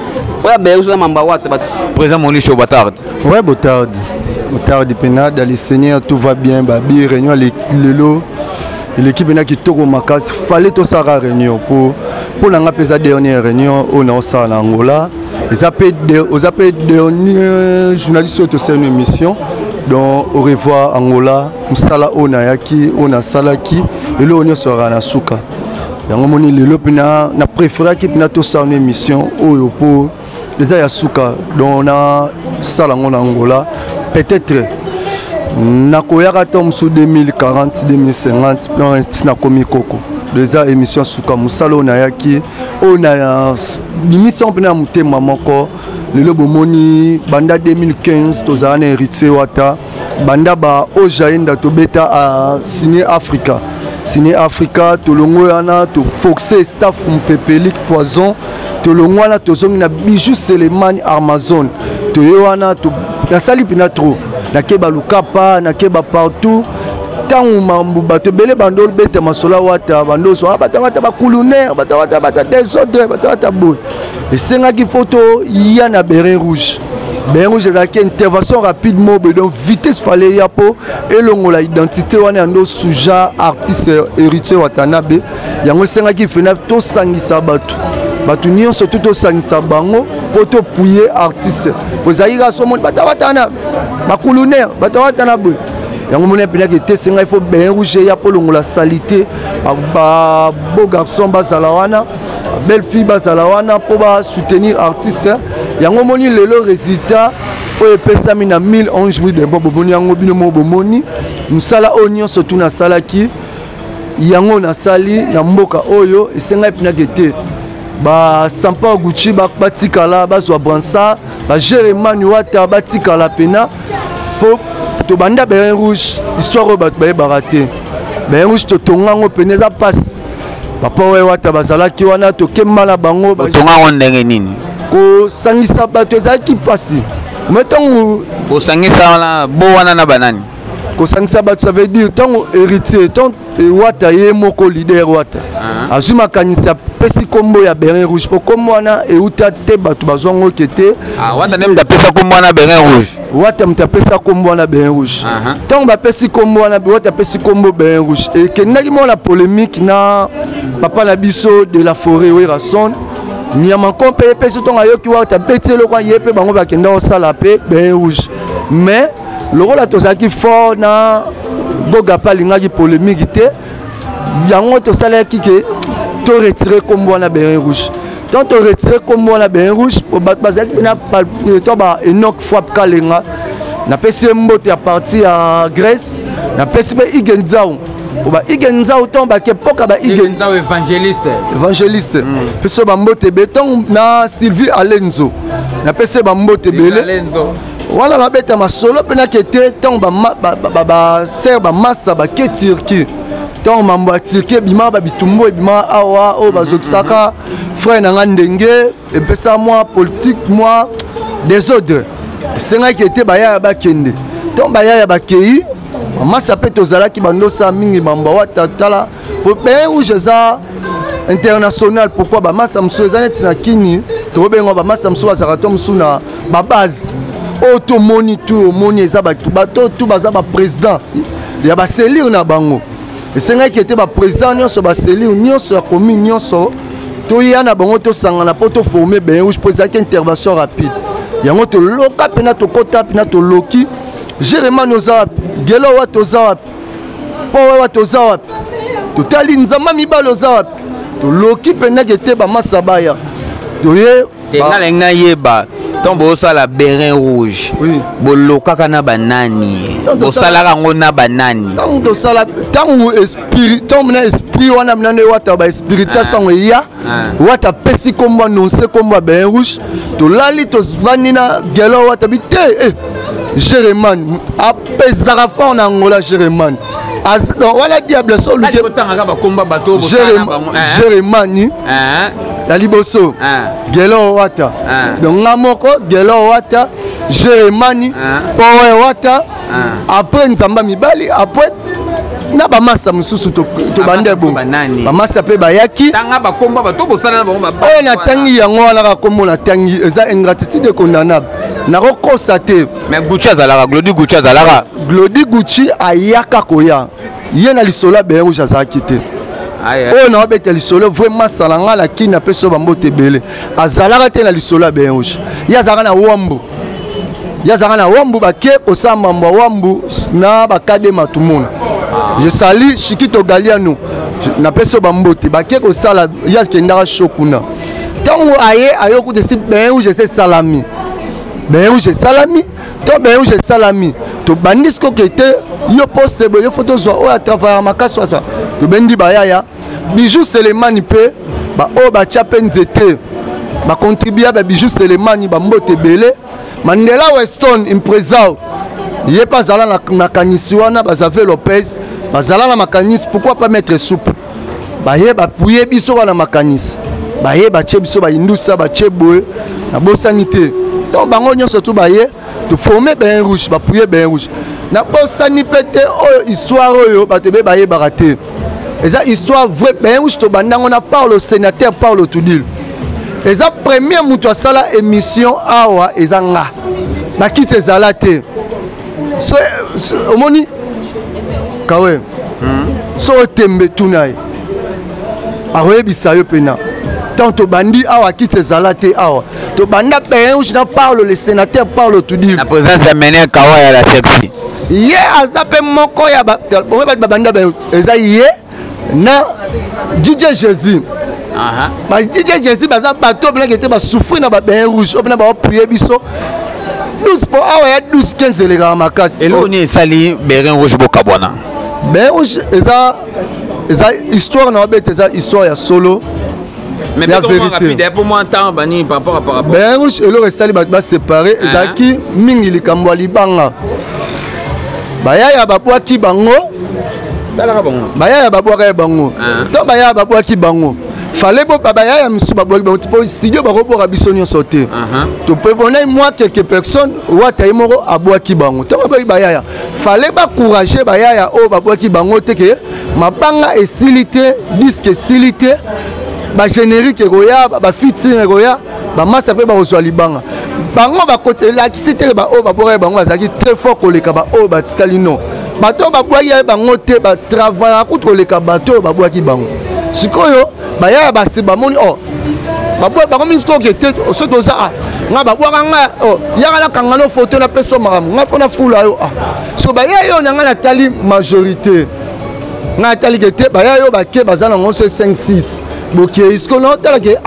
ouais ben ozo mamba wata ba président Monisho Batard. Ouais Botard. Botard pena dans le Seigneur tout va bien babi réunion lelo l'équipe na kitoko makasi fallait to sara réunion pour nanga pesa dernière réunion on a ça na Angola. Ils appellent dernier journaliste to c'est une émission. Donc au revoir Angola, musala ona yaki, ona salaki et là on sera na suka. Yango moni lelo pina na préféré ki pina to ça une émission oyo pour les ya suka. Donc on a sala ngo na Angola. Peut-être nakoyaka to mosusu 2040, 2050 plan ntina nakomi koko. Eza émission suka, mosala oyo nayaki oyo na bimisi yango mpena ya motema moko. Lelo bomoni, banda 2015 tozala na Héritier Wata, banda ba Ojaenda tobeta a Ciné Africa, Ciné Africa tolongo wana, toforce staff Mpepelik Poison, tolongo wana, tozongi na Bijou Selemani Amazon, toye wana, nasali mpena trop, nakeba Lukapa, nakeba partout. Ntango mambo bato ebele bando obeta masolo Wata, bando ozwa bato wata bakulunaire, bato wata bata desordre, bato wata boye, esengaki fo toya na béret rouge. Béret rouge ezalaki intervention rapide mobe, donc vitesse fale ya mpo elongola identité wana ya ndo suja artiste Héritier Watanabe. Yango esengaki fena tosangisa bato, bato nyonso tu tosangisa bango mpo topuye artiste, po ezalaki kaka somoni bato watana bakulunaire, bato watana boye. Yango moni mpendaki ete esengai fo béret rouge eya mpo longola salité, ba beau garçon bazala wana, belle fille bazala wana mpo basoutenir artiste. Yango moni lelo résultat oyo epesami na 1011 mille debo, bomoni yango bino moko, bomoni mosala oyo nyonso tu nasalaki, yango nasali na mboka oyo. Esengai mpinaki ete basampa Gucci batikala, bazwa bransard, bajeremani Wata batikala pena mpo tobanda béret rouge. Histoire oyo bato bayebaka te, béret rouge totonga yango pene, eza mpasi. Papa oyo Wata bazalaki wana, tokemba na bango. Otonga yango ndenge nini? Kosangisa bato ezalaki mpasi, me ntango kosangisa wana bo wana na banani? Kosangisa bato, ça veut dire ntango Héritier, ntango Wata ye moko leader Wata azwi makanisi, apesi nkombo ya béret rouge, mpo nkombo wana euta te, bato bazwa yango ke te. Wata nde moto apesa nkombo wana béret rouge? Wata moto apesa nkombo wana béret rouge. Ntango bapesi nkombo wana, Wata apesi nkombo béret rouge, ekendaki mwa na polémique na papa na biso de la forêt Werason Nyama nko mpe epesi. Ntongo ayoki Wata abeti eloko, ye mpe bango bakenda kosala mpe béret rouge, mais lokola tozalaki fort na Goga mpe alingaki polémique te, yango tosalaki ke toretire nkombo wana béret rouge. Tant toretire nkombo wana béret rouge, bato bazalaki mpena to ba Enok Frappe Kalenga, napesi ye mbote ya parti ya Grèce, napesi mpe Igen Nzau, po ba Igen Nzau ntongo bake mpoka ba Igen évangéliste. Évangéliste, pesi bambote ebele. Ntongo na Sylvie Alenzo, napesi ye bambote ebele wana. Nabeta masolo mpe nake te. Ntango basere bamasa bake Turquie, ntango mambo ya Turquie ebimaka, babitumbu ebimaka awa oyo bazokisaka frère na nga, ndenge epesa mwa politique, mwa désordre, esengaki ete bayaya bakende. Ntango bayaya bakei, bamasa mpe tozalaki bandosala mingi mambo Awata. Tala, béret rouge eza international. Pourquoi bamasa mosusu eza neti na kini, tokobenga bamasa mosusu bazalaka to mosusu na babase oyo tomoni tu, omoni eza bato, bato tu baza baprésident ya bacellule na bango. Esengaki ete baprésident nyonso, bacellule nyonso ya commune nyonso, toya na bango, tosangana mpo toforme béret rouge, mpo ezalaki intervention rapide. Yango toloka mpena, tokɔta mpena, toloki Jeremani oza wapi, Gelo Wata oza wapi, mpo Wata oza wapi, totali Nzamba mibale oza wapi, toloki mpendaki ete bamasa baya toye. Nga nalingi nayeba, ntango bosala béret rouge, bolokaka na banani? Bosalaka yango na banani? Ntango tosala, ntango esprit, ntango na esprit wana mina nde Wata baespiritas yango eya, Wata apesi nkombo, annonce nkombo ya béret rouge, tolali, tovandi na Gelo Wata bi te, eh, Jérémane apesaka fort na Angola, Jérémane wana diable so oluki Jérémani ya liboso, Gelo Wata, donc nga moko Gelo Wata, Jérémani, Powe Wata, après Nzamba mibali, après na bamasa mosusu tobande bongo, bamasa mpe bayaki. Oyo natangi yango wana kaka kombo natangi, eza ingratitude condamnable, nakokosa te. Mais Gucci azalaka, Glodi Gucci azalaka? Glodi Gucci ayaka koya ye na lisolo ya béret rouge, azalaki te. Oyo naobeta lisolo vraiment asala nga na kini, apesi oyo bambote ebele, azalaka te na lisolo ya béret rouge. Ye azalaka na Wambu, ye azalaka na Wambu, bake kosala mambo ya Wambu na bakade matumona. Je sali Shikito Galiano, napesi oyo bambote. Bake kosala, ye akendaka sho kuna. Ntango aye, ayokuta esi béret rouge esi esalami, béret rouge esalami. To béret rouge esalami, tobandi sikoke te. Yo poste boye, yo fo tozwa oyo atravaya makasi wasa. Tobendi bayaya Bijou Selemani mpe baoyo batya mpe nzete, bacontribua ba Bijou Selemani, bambote ebele. Mandela Weston Impresao, ye mpe azala na makanisi wana. Bazave Lopez bazala na makanisi, pourquoi pas mettre soupe. Baye bapuye biso wana makanisi, baye batie biso baindusa, batie boye, nabosani te. Donc bango nyonso tu baye toforme bain rouge, bapuye bain rouge. Nabosani mpe te oyo histoire oyo bato ebe bayebaka te, eza histoire vrai. Bain rouge tobandango na Paulo, sénateur Paulo Tudil, eza premier moto asala émission awa, eza nga. Bakiti ezala te. So, so, omoni kawe, So otembe, tuna ye, akoyebisa yo mpena. Tant tobandi awa, kiti ezala te awa. Tobanda bain rouge na Paulo, le sénateur Paulo Tudil, na présence ya Mene Kawa ya la sexy. Ye aza mpe moko ya bato babanda. Eza ye na DJ Jésus. Ba DJ Jésus baza bato oyo ete basouffrir na babain rouge, oyo mpena baopuye biso 12, mpo awa ya 12 15 elekaka makasi. Eloko nini esali béret rouge bokabwana? Béret rouge eza histoire na babete, eza histoire ya solo. Mais ya vérité pour moi temps bani par rapport à par rapport Béret rouge, eloko esali bato basépare, ezalaki mingi likambo ya libanga. Bayaya babwaki bango, bayaya babwaka ye bango. To bayaya babwaki bango, fale bo bayaya mosusu babwaki bango mpo studio bakobwaka biso nyonso te. Topepona mwa quelques personnes, wata ye moko abwaki bango. Ntango babwaki bayaya, fale bacourage bayaya oyo babwaki bango te ke mabanga esili te, disque esili te, bagénérique ekoya, bafitire ekoya, bamasa mpe bakozwa libanga. Bango bakoti, elakisi te baoyo babwakaki bango bazalaki très fort koleka baoyo batikali. Non, bato oyo babwaki ye bango te, batravaillaka kutu koleka bato oyo babwaki bango. Sikoyo bayaya basi bamoni o bakomi sikoyo ke te, soki toza nga babwaka nga, yaka nakanga no foto, napesa makambo nga mpo nafula yo. So baya yo na nga natali majorité, nga natali ke te, baya yo bake baza nango so 5 6 bokei. Sikoyo naotala ke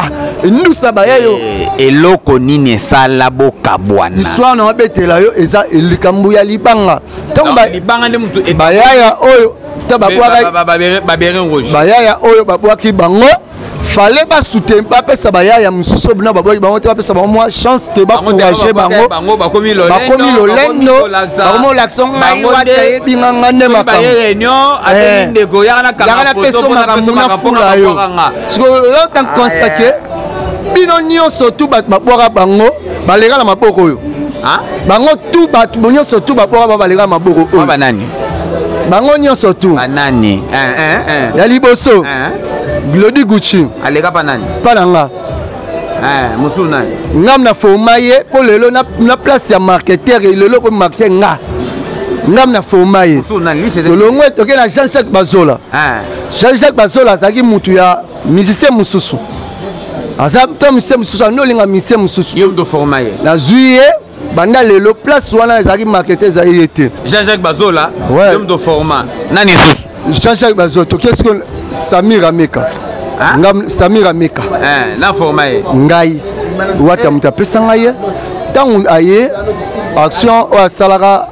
ndusa baya yo. Eloko nini esala bokabwana? Histoire na babetela yo eza likambo ya libanga. Ntango libanga nde mutu bayaya oyo ta babwaka bayaya oyo babwaki bango, fallait basoutenir, bapesa bayaya mosusu oyo bina babwaki bango te, bapesa bango mwa chance te, bacourage bango. Bakomi lolendo, bakomi olakisa ngai wata yebi nga, nga nde makambo, yaka napesa makambo, nafula yo. Sikoyo yotankonsa ke bino nyonso tu bato babwaka bango baleka na maboko oyo. Bango tu, bato nyonso tu babwaka bango baleka na maboko oyo. Banani? Bango nyonso tu. Banani? Ya liboso, Glodi Gucci. Aleka pa nani? Mpa na nga. Mosusu nani? Ngam na forma ye mpo lelo na place ya marketeur, lelo komi marketeur nga, ngam na forma ye. Tolongwe, toke na Jean Jacques Bazola. Jean Jacques Bazola azalaki mutu ya musicien mosusu, aza to musicien mosusu, andi olinga musicien mosusu. Ye mutu forma ye. Nazwi ye, banda lelo place wana ezalaki marketeur, ezali ye te. Jean-Jacques Bazola, ye mutu forma. Nani lisusu? Jean-Jacques Bazola, toke sikoyo Samir Ameka. Samir Ameka. Na forma ye. Ngai wata moto apesa ngai ye. Ntango aye, action oyo asalaka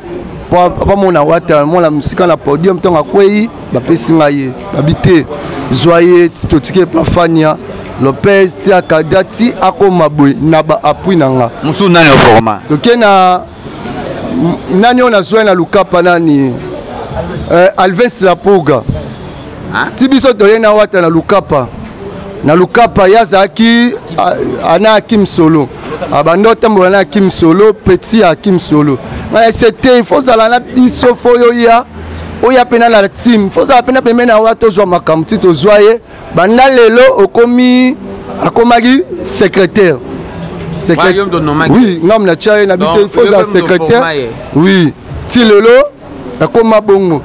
bamona wata mona mosika na podium, ntango akwei, bapesi ngai ye, babi te, zwa ye, totiki epa Fania Lopez ti akada ti akoma boye na baappui na nga. Mosusu nani oforma? Toke na nani oyo nazwa na Lukapa, nani, Alves Lapuga. Si biso toye na wata na Lukapa, na Lukapa ye azalaki ana Akim Solo, abandi otambola na Akim Solo, petit ya Akim Solo. Ngai ese te, ifo ozala na biso, fo oya, oya mpena na team, fo ozala mpena pembeni na wa, tozwa makambo ti tozwa ye. Banda lelo okomi, akomaki secrétaire. Oui, ngam na tia ye na bite, fo ozala secrétaire. Oui, ti lelo nakoma bongo.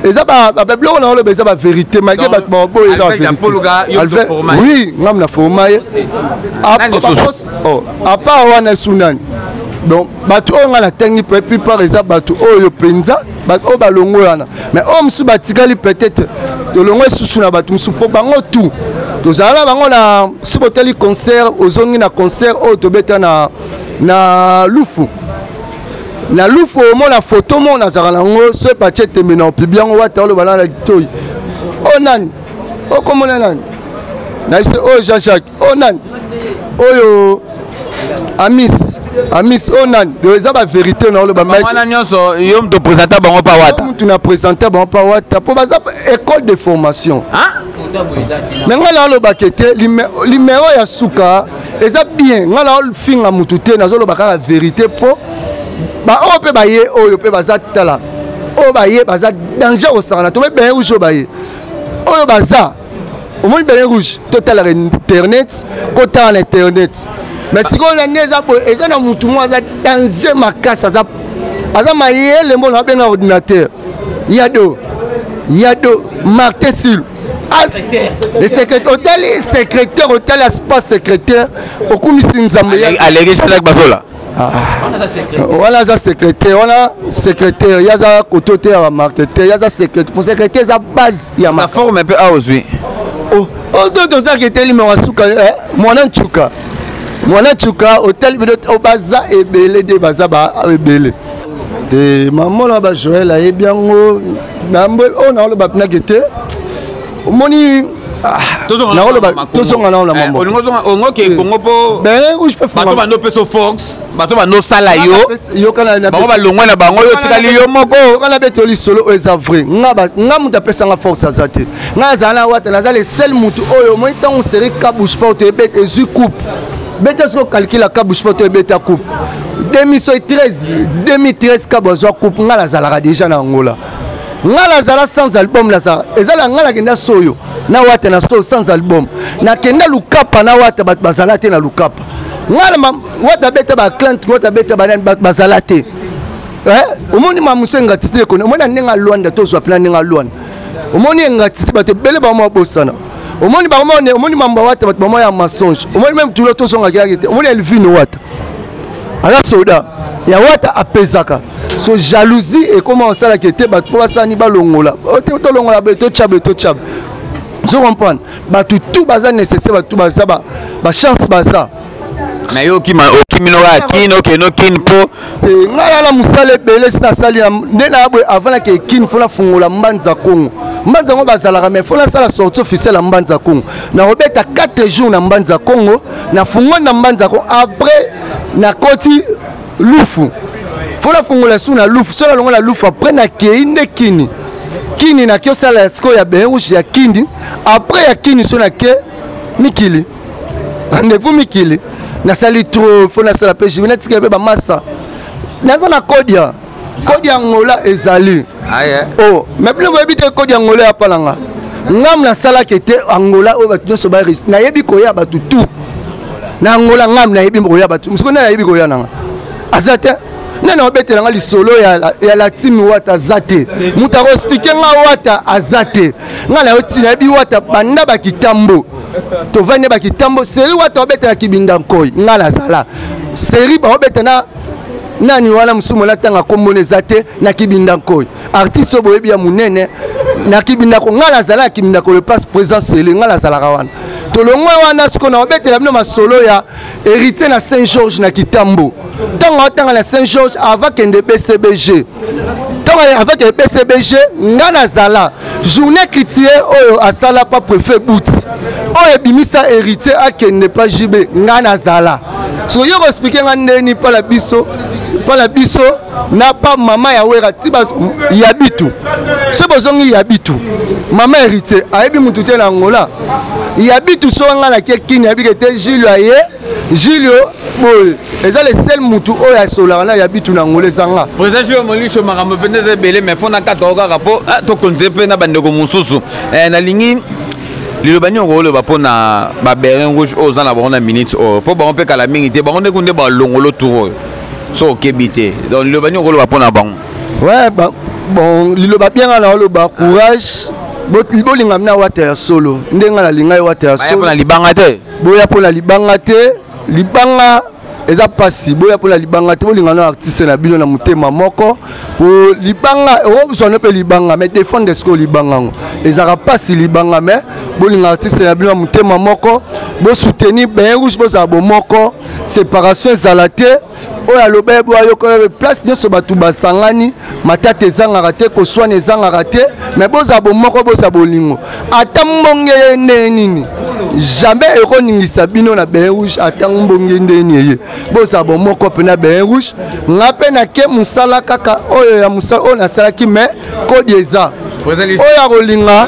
Eza babiloko na oloba, eza bavérité, malgré bato baboyo, eza bavérité. Oui, ngam na forma ye. À part wana esu nani? Donc bato oyo ngai natangi, plupart eza bato oyo mpenza, bato oyo balongo wana, mais oyo mosusu batikali, peut-être tolongo esusu na bato mosusu, mpo bango tout tozala na bango na si botali concert, ozongi na concert oyo tobeta na Lufu. Na lufu omona foto moko nazalaka nango, soki batie tembe na opibi yango, wata oloba na litoi o nani, okomona nani, nayebisi oyo Jean Jacques, oyo nani, oyo Amis, Amis, oyo nani. Donc eza baverité na oloba. Wana nyonso yo moto présenta bango pa Wata? Motu na présenta bango pa Wata, mpo baza école de formation. Me ngai naolobaka ete limero ya suka eza bien. Ngai naofinga motu te, nazoloba kaka verité, mpo baoyo mpe baye, oyo mpe baza, tala oyo baye baza danger kosangana. Tobe béret rouge oyo baye, oyo baza, omoni béret rouge, totalaka internet, kotala na internet. Mais sikoyo na nde eza boye, eza na motu moko aza danger makasi, aza mayele, mbona abenga ordinateur Yado, Yado Martin Silu, le secrétaire. Otali secrétaire, otali aspa secrétaire, okumisi Nzambe. Aleki Jacques Bazola. Wana aza secrétaire, wana secrétaire ye aza koto te ya bamarketeur, ye aza secrétaire. Po secrétaire eza base ya na forme mpe awa ozwi. Oyo tozalaka eteli maka suka, mwana ncuka, mwana ncuka, otali bino baza ebele nde baza ba ebele te. Mamona bajoel ayebi yango oyo naoloba mpinake te. Omoni, naoloba, tozonga nao na mambo. Oke Kongo mpo bato bando opesa force, bato bando osala yo, bango balongwe na bango, yo otikali yo moko. Yokana beto lisolo oyo eza vrai. Nga moto apesanga force aza te. Nga azala na Wata, naza le seul motu oyo omoni ntango série Kabush Porte ebet ezwi coupe. Beta soki okalkila Kabush Porte ebeta coupe 2013, 2013 Kabu azwa coupe, nga nazalaka déjà na Angola. Nga nazala sans album, nazala ezala nga nakenda soyo na Wata na soyo sans album, nakenda Lukapa na Wata, bato bazala te na Lukapa. Nga Wata beta baclante, Wata beta banani, bato bazala te. Omoni mamuso engatiti ekoni, omoni na ndenge alwanda, tozwa mpena ndenge alwanda, omoni engatiti bato ebele bamwa bosana. Omoni bango, omoni mambo ya Wata, bato bamwa ya mensonge. Omoni meme tulo tozongaki yaki te. Omoni Elvine, Wata aza soda ya Wata, apesaka so jalousie ekoma osalaka ete bato mpo basani balongola, tolongola boye, totya boye, totya boye. Ozo comprendre, bato tout baza nécessaire, bato baza bachance baza. Na yo okima, okimi no kaka Kini, okende okini mpo ngai nala mosala ebele si nasali nde na boye. Avant nake Kini, fo nafungola Mbanza Kongo. Mbanza yango bazalaka, mais fo nasala sortie officielle ya Mbanza Kongo. Nakobeta 4 jours na Mbanza Kongo, nafungoli na Mbanza Kongo, après nakoti Lufu, fo nafungola su na Lufu. So nalongo na Lufu, après nakei nde Kini. Kini nake osala sikoyo ya béret rouge ya Kini. Après ya Kini, so nake mikili, rendez-vous mikili, nasali trop, fo nasala mpe jibe, natikela mpe bamasa. Naza na kodia, kodi ya Ngola ezali o mais bino boyebi te kodi ya Ngola ya palanga. Ngam nasalaki te Angola oyo bato nyonso baris, nayebi koya bato tout na Angola. Ngam nayebi koya bato siko nde nayebi koya nanga aza te. Nde naobetela nga lisolo ya latimi Wata aza te, moto akoexplike nga Wata aza te. Nga nayoti nayebi Wata banda bakitambo, tovandi bakitambo seri Wata obetela kibinda nkoi, nga nazala seri baobeta na nani wana mosumu natanga nkombona eza te na kibinda nkoi, artiste oyo boyebi ya monene na kibindako. Ngai nazala na kibindako le passe présent sele, ngai nazalaka wana. Tolongwe wana, sikoyo naobetela bino masolo ya héritier na Saint Georges na Kitambo. Ntango aotanga na Saint Georges avant kende BCBG, ntango avant kende BCBG, ngai nazala journée critier oyo asala pa préfet Bout, oyo ebimisa héritier akende pa JB, ngai nazala. So yo koexplike ngai ndeni mpala biso, mpala biso na pa mama ya Wera ti ya bitu. So bozongi ya bitu, mama héritier ayebi mutu te na Angola ya bitu. So nga nake Kini, ayebi ke te Julio aye, Julio boye eza le seul mutu oyo asolaka na ya bitu na Angola, eza nga. Président Julio Molisho, makambo mpenza eza ebele, mais fo nakata o kaka mpo tokontinue mpe na bandeko mosusu. Nalingi liloba nini okoloba mpo na babéret rouge oyo oza na bango na minute oyo, mpo bango mpe kala mingi te, bango nde kunde balongolo tour oyo so okebi te. Donc liloba nini okoloba mpo na bango? Ouais, ba, bon, liloba bien nga na oloba courage, bolinga mina Wata ya solo nde nga nalinga ye Wata ya solo. Mpo na libanga te. Boya mpo na libanga te, libanga eza mpasi. Boya mpo na libanga te, bolinga na artiste na bino na motema moko. Po libanga okozwa no mpe libanga, mais défendre sikoyo libanga yango ezalaka mpasi libanga. Mais bolinga artiste na bino na motema moko, bosoutenir béret rouge, bozala bomoko, séparation ezala te. Oyo aloba ye boye ayoka ye place nyonso bato basangani, matata ezangaka te, koswana ezangaka te, mais bozala bomoko, bozala bolingo. Ata mbonge ye ndenge nini, jamais ekoningisa bino na Béret Rouge. Ata mbonge ndenge nini eye, bozala bomoko mpe na Béret Rouge. Nga mpe nake mosala kaka oyo ya mosala oyo nasalaki, mais kodi eza oyo akolinga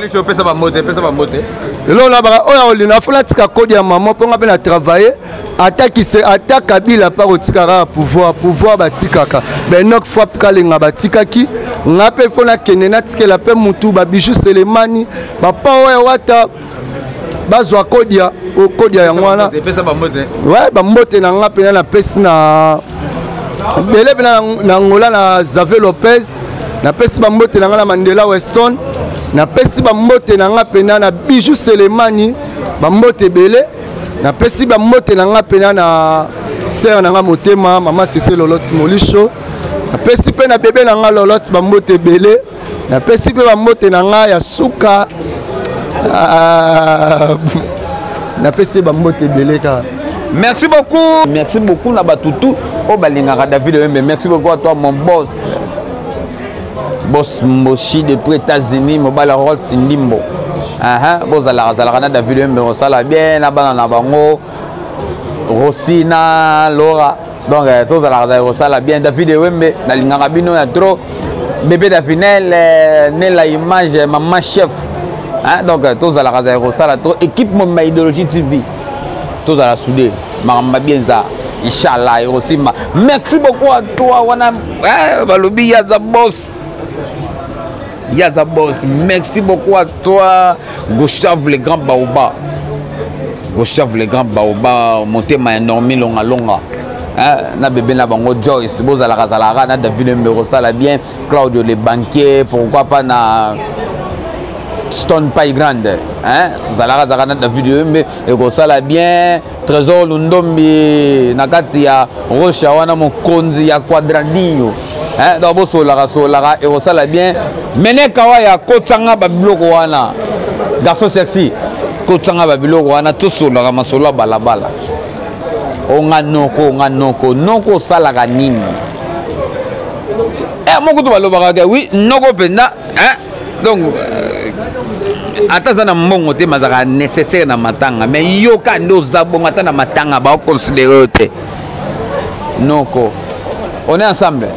eloko na baka oyo akolinga fo natika kodi ya mama mpo nga mpe na travaille. Ata kise, ata Kabila mpe akotika kaka pouvoir. Pouvoir batikaka benok frappe kalenga batikaki. Nga mpe fo nakende natikela mpe mutu babiju Selemani bapa oyo wata bazwa kodia okodia yango wana. We bambote na nga mpena napesi na ebele mpena na Angola na Xavier Lopez, napesi bambote na nga na Mandela Weston, napesi bambote na nga mpena na Bijou Selemani, bambote ebele. Napesi bambote na nga mpena na sere na nga motema mama Sese Lolot Molisho, napesi mpe na bebe na nga Lolot bambote ebele. Napesi mpe bambote na nga ya suka, napesi bambote ebele kaka. Merci beaucoup. Merci beaucoup na batutu oyo balingaka David Oyembe. Merci beaucoup à toi mon boss. Boss Mboshi depuis États-Unis, mobile Rolls Ndimbo. Bozalaka zalaka na David Oyembe osala bien na bana na bango Rossi na Laura. Donc tozalaka zalaka kosala bien David Oyembe, nalingaka bino ya trop. Bébé Davinel, Nela Image, maman chef. Hein, donc tozalaka zalaka kosala trop équipe mobimba Idéologie TV. Tozala soudé, makambo bien za. Inch'Allah, Hiroshima. Merci beaucoup à toi, wana eh, balobi yaza boss. Yaza boss. Merci beaucoup à toi, Gustave le grand Baoba. Gustave le grand Baoba, motema ya Normi Longa Longa. Hein, na bébé na bango Joyce, bozalaka zalaka na David Mbero sala bien, Claudio le banquier, pourquoi pas na Stone Pie Grande, hein, zalaka zalaka na David Mbe ekosala bien. Trésor Lundombi na kati ya Rocha wana mokonzi ya Quadradinho, hein, donc bosolaka solaka ekosala bien. Mene Kawaya kotanga ba biloko wana, garçon sexy kotanga ba biloko wana, tosolaka masolo ya balabala. Onga noko, onga noko, noko osalaka nini? Eh, moko to balobaka ke oui noko mpenza, hein? Donc ata aza na mbongo te, mazalaka nécessaire na matanga, mais yoka nde oza bongo ata na matanga baoconsidere yo te. Noko, on est ensemble.